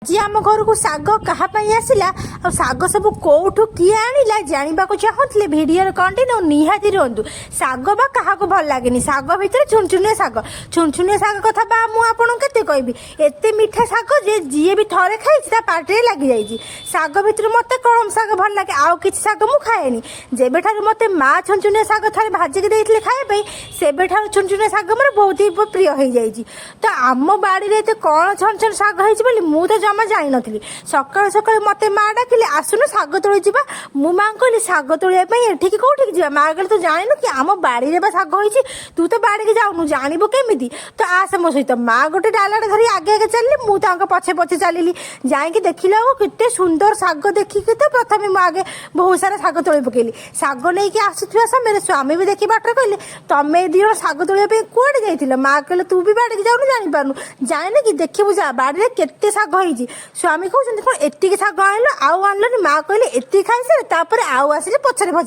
ଆଜି ଆମ ଘରକୁ ଶାଗ କାହା ପାଇଁ ଆସିଲା ଆଉ ଶାଗ ସବୁ କୋଉଠୁ କିଏ ଆଣିଲା ଜାଣିବାକୁ ଚାହୁଁଥିଲେ ଭିଡ଼ିଓର କଣ୍ଟିନ୍ୟୁ ନିହାତି ରୁହନ୍ତୁ। ଶାଗ ବା କାହାକୁ ଭଲ ଲାଗେନି? ଶାଗ ଭିତରେ ଛୁନଛୁନିଆ ଶାଗ, ଛୁନଛୁନିଆ ଶାଗ କଥା ବା ମୁଁ ଆପଣଙ୍କୁ କେତେ କହିବି? ଏତେ ମିଠା ଶାଗ ଯେ ଯିଏ ବି ଥରେ ଖାଇଛି, ତା ପାଟିରେ ଲାଗିଯାଇଛି। ଶାଗ ଭିତରୁ ମୋତେ କଳମ ଶାଗ ଭଲ ଲାଗେ, ଆଉ କିଛି ଶାଗ ମୁଁ ଖାଏନି। ଯେବେଠାରୁ ମୋତେ ମା ଛୁନଛୁନିଆ ଶାଗ ଥରେ ଭାଜିକି ଦେଇଥିଲେ ଖାଇବା ପାଇଁ, ସେବେଠାରୁ ଛୁନଛୁନିଆ ଶାଗ ମୋର ବହୁତ ହି ପ୍ରିୟ ହେଇଯାଇଛି। ତ ଆମ ବାଡ଼ିରେ ଏତେ କ'ଣ ଛନ ଛନ ଶାଗ ହେଇଛି ବୋଲି ମୁଁ ତ ଜମା ଜାଣିନଥିଲି। ସକାଳୁ ସକାଳୁ ମୋତେ ମା ଡାକିଲେ, "ଆସୁନୁ, ଶାଗ ତୋଳି ଯିବା।" ମୁଁ ମାଆଙ୍କୁ କହିଲି, "ଶାଗ ତୋଳିବା ପାଇଁ ଏଠିକି କୋଉଠିକି ଯିବା?" ମା କହିଲେ, "ତୁ ଜାଣିନୁ କି? ଆମ ବାଡ଼ିରେ ବା ଶାଗ ହେଇଛି। ତୁ ତ ବାଡ଼ିକି ଯାଉନୁ, ଜାଣିବୁ କେମିତି? ତ ଆସେ ମୋ ସହିତ।" ମା ଗୋଟେ ଡାଲାଟେ ଧରି ଆଗେ ଆଗେ ଚାଲିଲେ, ମୁଁ ତାଙ୍କ ପଛେ ପଛେ ଚାଲିଲି। ଯାଇକି ଦେଖିଲା ବେଳକୁ କେତେ ସୁନ୍ଦର ଶାଗ। ଦେଖିକି ତ ପ୍ରଥମେ ମୁଁ ଆଗେ ବହୁତ ସାରା ଶାଗ ତୋଳି ପକେଇଲି। ଶାଗ ନେଇକି ଆସୁଥିବା ସମୟରେ ସ୍ୱାମୀ ବି ଦେଖି ବାଟରେ କହିଲେ, "ତମେ ଦି ଜଣ ଶାଗ ତୋଳିବା ପାଇଁ କୁଆଡ଼େ ଯାଇଥିଲ?" ମା କହିଲେ, "ତୁ ବି ବାଡ଼ିକି ଯାଉନୁ, ଜାଣିପାରୁନୁ। ଜାଣିନୁ କି? ଦେଖିବୁ ଯା, ବାଡ଼ିରେ କେତେ ଶାଗ ହେଇଛି।" ସ୍ୱାମୀ କହୁଛନ୍ତି, "କ'ଣ ଏତିକି ଶାଗ ଆଣିଲ, ଆଉ ଆଣିଲନି?" ମା କହିଲେ, "ଏତିକି ଖାଇସାରେ, ତାପରେ ଆଉ ଆସିଲେ ପଛରେ ଭଜା।"